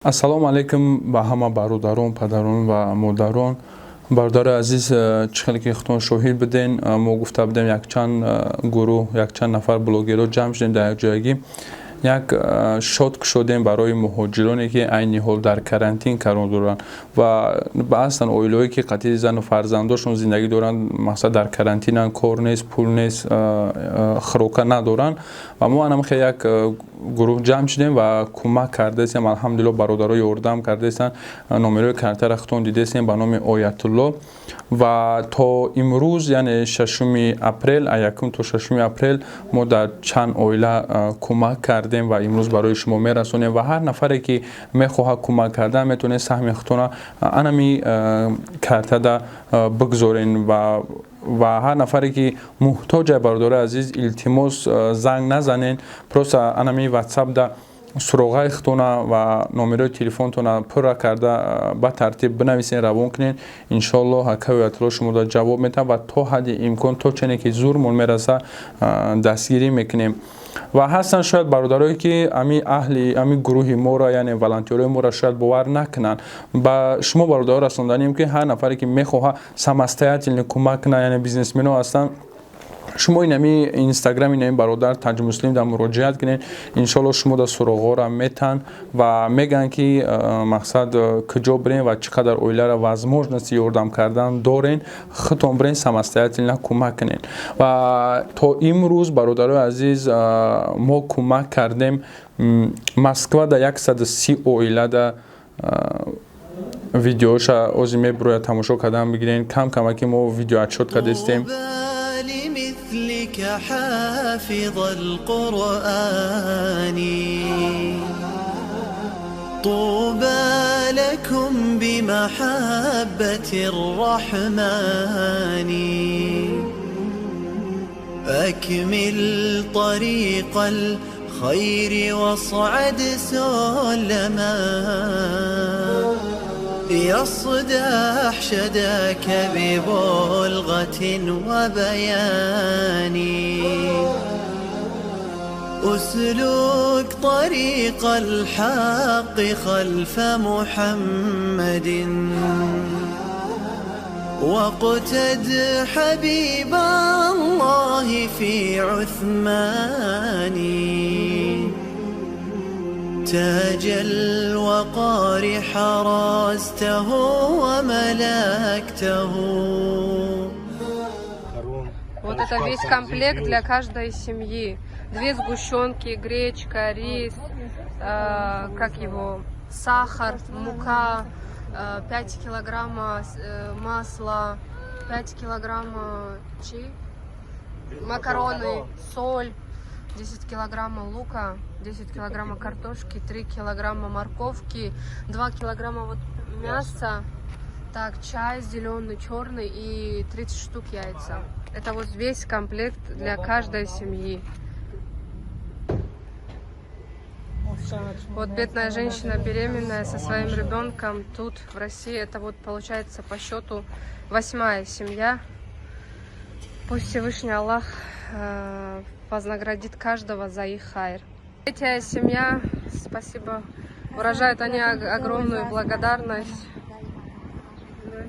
Ассалому алайкум ба ҳама бародарон, падарон ва модарон. Бародари азиз, чӣ хеле ки худтон шоҳид буден, мо гуфта будем, якчанд гурӯҳ, якчанд нафар блогерҳо ҷамъ шудем, дар якҷоягӣ як счёт кушодем барои муҳоҷироне, ки айни ҳол дар карантин қарор доранд ва ҳастанд оилаҳое, ки қатъи зану фарзандошон зиндагӣ доранд, мақсад, дар карантинанд, кор нест, пул нест, хӯрока надоранд. Ва мо анам хел як гурӯҳ ҷамъ шудем ва кӯмак кардаистем. Алҳамдулилло, бародаро ёрдам кардаистанд. Номерои картаро худтон дидаистем, ба номи Оятулло. Ва то имрӯз, яъне 6-уми апрел, 1-ум то 6-уми апрел мо дар чанд оила кӯмак кардем ва имрӯз барои шумо мерасонем. Ва ҳар нафаре, ки мехоҳад кӯмак кардан, метавонед саҳми худтона анами картада бигзорен. Ва ҳар нафаре, ки муҳтоҷа, бародари азиз, илтимос, занг назанен, просто анами Ватсапда суроғаи худтона ва номерои телефонтона пурра карда, ба тартиб бинависен, равон кунед. Иншоаллоҳ, ҳакаи Оятулло шуморо ҷавоб медиҳад ва то ҳадди имкон, то чене ки зурмон мераса, дастгирӣ мекунем. Ва ҳастанд шояд бародарое, ки ами аҳли ами гурӯҳи моро, яъне волонтёрои моро, шояд бовар накунанд. Ба шумо, бародаро, расонданем, ки ҳар нафаре, ки мехоҳад самостоятельно кӯмак кунад, яъне бизнесмено ҳастанд, шумо инами Инстаграми инами бародар Таҷмуслим дар муроҷиат кунед. Иншоалло, шумо дар суроғҳоро метаҳанд ва мегӯянд, ки мақсад, куҷо бирем ва чӣ қадар оиларо возможности ёрдам кардан дорен. Худтон бирен, самостоятельно кӯмак кунед. Ва то имрӯз, бародарои азиз, мо кӯмак кардем Москва да 130 оилада. Видеоша ози мебирояд, тамошо кардан бигирен. Кам камаки мо видеоотчёт кардастем. لمثلك حافظ القرآن، طوبى لكم بمحبة الرحمن. أكمل طريق الخير واصعد سلما، يصدح شداك ببلغة وبيان. أسلك طريق الحق خلف محمد، واقتد حبيب الله في عثمان. تاج الوقار حرزته وملكته. Вот это весь комплект для каждой семьи. Две сгущенки, гречка, рис, как его, сахар, мука, 5 килограмма масла, 5 килограмма чи, макароны, соль, 10 килограмма лука, 10 килограмма картошки, 3 килограмма морковки, 2 килограмма вот мяса, так, чай зеленый, черный и 30 штук яйца. Это вот весь комплект для каждой семьи. Вот бедная женщина, беременная, со своим ребенком тут, в России. Это вот получается по счету восьмая семья. Пусть Всевышний Аллах вознаградит каждого за их хайр. Третья семья, спасибо, выражают они огромную благодарность.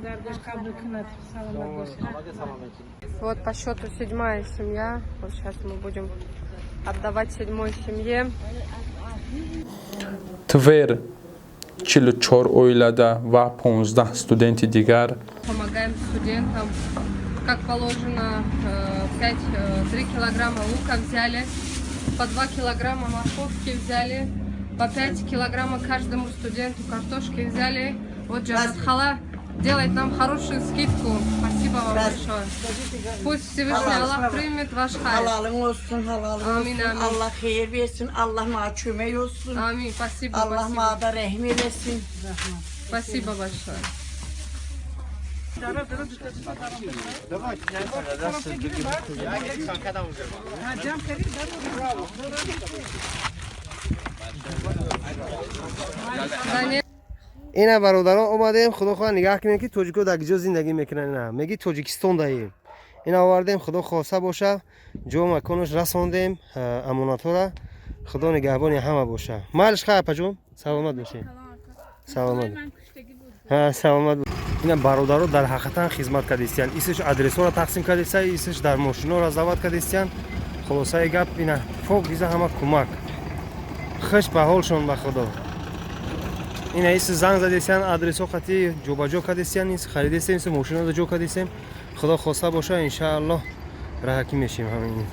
Дардаш қабул кунад, саломат бошед. Вот по счету седьмая семья. Вот сейчас мы будем отдавать седьмой семье. Твер, 44 оилада ва 15 студенти дигар. Помогаем студентам. Как положено, 5, 3 килограмма лука взяли, по 2 килограмма морковки взяли, по 5 килограмма каждому студенту картошки взяли. Вот Джанат Хала делает нам хорошую скидку. Спасибо вам большое. Пусть Всевышний Аллах примет ваш хайр. Halalın olsun, halalın Amin, olsun. Amin. Allah xeyir versin, Allah mənə kömək olsun. Аминь. Спасибо, Allah спасибо. Mənə da rəhm eləsin. Спасибо большое. Да нет. Ина, бародарон, омадем. Худо хоҳа, нигаҳ кунем, ки тоҷико дар киҷо зиндагӣ мекунанд. Ина меги, Тоҷикистон даем. Ина овардем, Худо хоста боша, ҷо маконош расондем амонатҳоро. Худо нигаҳбони ҳама боша. Майлиш, хай, апаҷон, саломат бошед. Саломат. Ҳа, саломат. Ина бародаро дар ҳақиқатан хизмат кардистиян. Исш адресҳоро тақсим кардиста, исш дар мошино раздавать кардистиян. Хулосаи гап ина покиза ҳама кӯмак. Хуш ба ҳолшон, ба Худо. Ина ис занг задистиян, адресҳо қати ҷобаҷо кардистиян, ис харидистем, ис мошиноро ҷо кардистем. Худо хоста боша, иншааллоҳ раҳакӣ мешем ҳамин.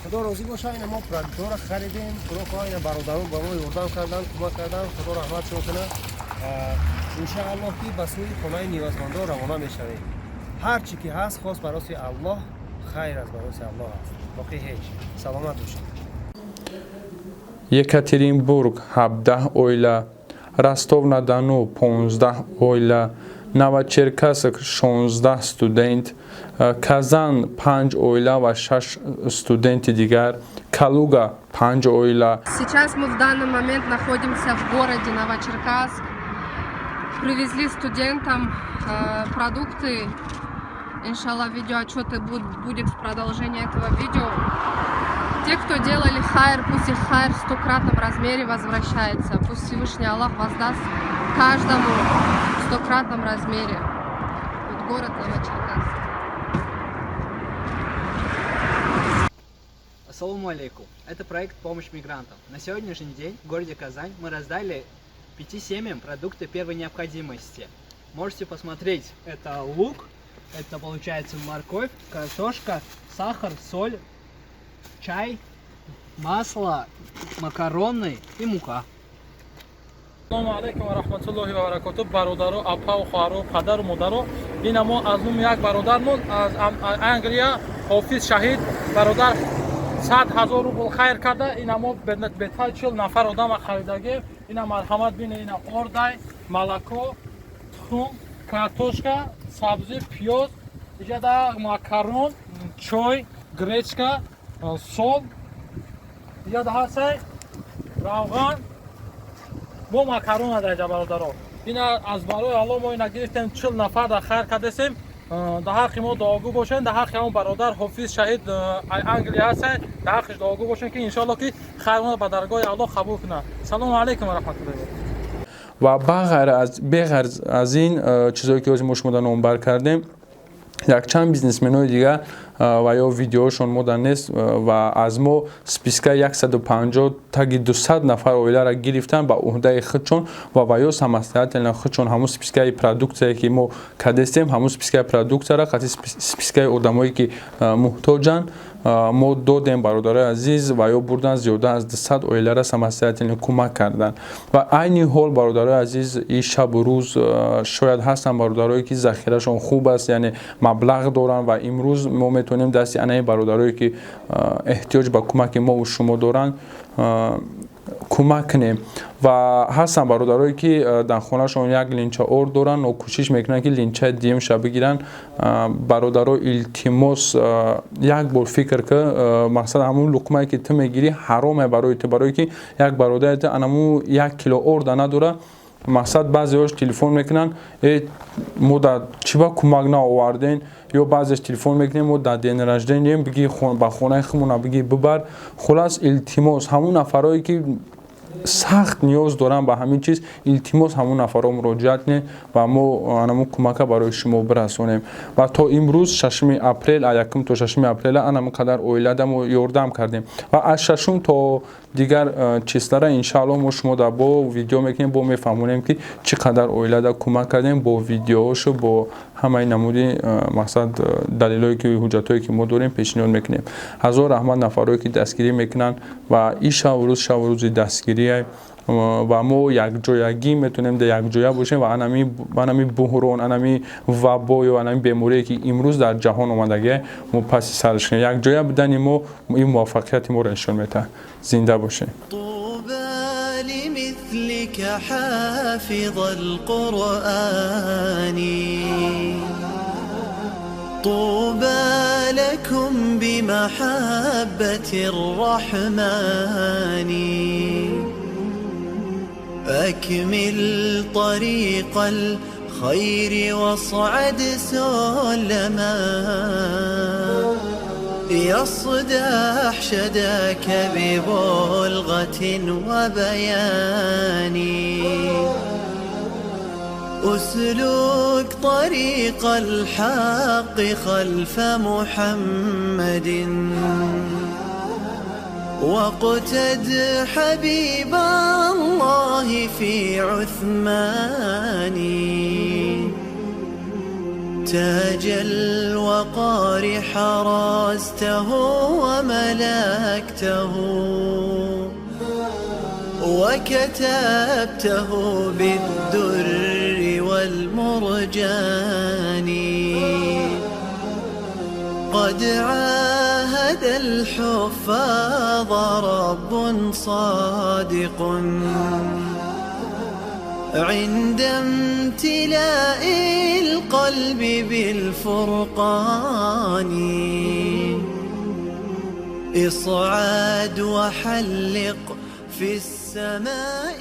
Худо розӣ боша, ина мо продуктҳоро харидем. Худо хоҳа, ина бародарон ба мо ёрдам кардан, кӯмак кардан. Худо раҳматшон кунад. Иншааллоҳ ки ба сӯи хонаи ниёзмандон равона мешавем. Ҳар чӣ ки ҳаст, хос бароси Аллоҳ хайр аст, бароси Аллоҳ аст, боқӣ ҳеҷ. Саломат бошед. Екатеринбург 17 оила, Ростов-на-Дону 15 оила, Новочеркасск 16 студент, Казан 5 оила ва 6 студенти дигар, Калуга 5 оила. Сейчас мы в данный момент находимся в городе Новочеркасск. Привезли студентам продукты. Иншаллах, видеоотчеты будет в продолжении этого видео. Те, кто делали хайр, пусть их хайр в стократном размере возвращается. Пусть Всевышний Аллах воздаст каждому в стократном размере. Вот город Новочеркасск. Ассаламу алейкум. Это проект «Помощь мигрантам». На сегодняшний день в городе Казань мы раздали 5 семьям продукты первой необходимости. Можете посмотреть, это лук, это получается морковь, картошка, сахар, соль, чай, масло, макароны и мука. Ассалому алайкум ва раҳматуллоҳи ва баракотуҳ. Бародаро, апаву хоҳаро, падару модаро, ина мо аз номи як бародармон аз Англия, Ҳофиз Шаҳид бародар, 100 000 рубл хайр карда. Ина мо бетал 40 нафар одама харидагем. Ина марҳамат бине, ина ордай, молоко, тухм, картошка, сабзӣ, пиёз, иҷада макарон, чой, гречка, сол, иҷада ҳастай равған бо макарон адаҷа. Бародаро, ина аз барои Алло мо ина гирифтем, 40 нафар дар хайр кардесем. Дар ҳаққи мо дуогӯ бошед, дар ҳаққи ҳамон бародар Ҳофиз Шаҳид Англия ҳастед, дар ҳаққиш дуогӯ бошед, ки иншоалло ки хайр ба даргоҳи Аллоҳ қабул кунад. Салому алайкум ва раҳматуллоҳи. Ва бағайр аз ин чизое ки ҳозир мо шумо дар номбар кардем, якчанд бизнесменои дигар ва ё видеошон мода нест ва аз мо списка 150 таги 200 нафар оиларо гирифтан ба уҳдаи худшон ва ё самостоятельно худшон ҳамун спискаи продукцияе ки мо кадестем, ҳамун спискаи продукцияро қати спискаи одамое ки муҳтоҷанд мо додем. Бародарои азиз, ва ё бурдан зиёда аз 200 оиларо самостоятельно кӯмак карданд. Ва айни ҳол, бародарои азиз, и шабу рӯз шояд ҳастанд бародарое ки захирашон хуб аст, яъне маблағ доранд, ва имрӯз мо метавонем дасти анаи бародарое ки эҳтиёҷ ба кӯмаки мову шумо доранд кӯмак кунем. Ва ҳастанд бародарое ки дар хонаашон як линча орд доранд, но кӯшиш мекунанд, ки линчаи дуюмша бигиранд. Бародаро, илтимос, як бор фикр ки мақсад ҳамун луқмае ки ту мегирӣ ҳароме барои ту, барое ки як бародари ту анаму як кило орда надора. Мақсад, баъзеҳош телефон мекунанд: «Э, мо дар чӣ ба кӯмак наоварден?» Ё баъзеш телефон мекунем: «Мо дар день рождением, биги ба хонаи худмона биги бибар». Хулас, илтимос, ҳамун нафарое ки сахт ниёз доранд ба ҳамин чиз, илтимос, ҳамун нафарҳо муроҷиат кунед ва мо анамун кӯмака барои шумо бирасонем. Ва то имрӯз, 6 апрел, 1 то 6 апрела, анамун қадар оилада мо ёрдам кардем ва аз 6 то дигар числара иншааллоҳ мо шумо дар бо видео мекунем, бо мефаҳмонем, ки чӣ қадар оилада кӯмак кардем, бо видеоҳошу, бо ҳамаи намуди мақсад, далелое ки ҳуҷҷатҳое ки мо дорем, пешниҳод мекунем. Ҳазор раҳмат нафарое ки дастгирӣ мекунанд. Ва ин шабу рӯз шабу рӯзи дастгирие ва мо якҷоягӣ метавонем дар якҷоя бошем ва анами буҳрон, анами вабо ё анами беморие ки имрӯз дар ҷаҳон омадагие, мо паси сараш кунем. Якҷоя будани мо ин муваффақияти моро нишон медиҳад. Зинда бошем. لمثلك حافظ القرآن، طوبى لكم بمحبة الرحمن. أكمل طريق الخير واصعد سلما. يصدح شداك ببلغة وبيان. أسلك طريق الحق خلف محمد، واقتد حبيب الله في عثمان. تاج الوقار حرزته وملكته، وكتبته بالدر والمرجان. قد عاهد الحفاظ رب صادق، عند امتلاء القلب بالفرقان. اصعد وحلق في السماء.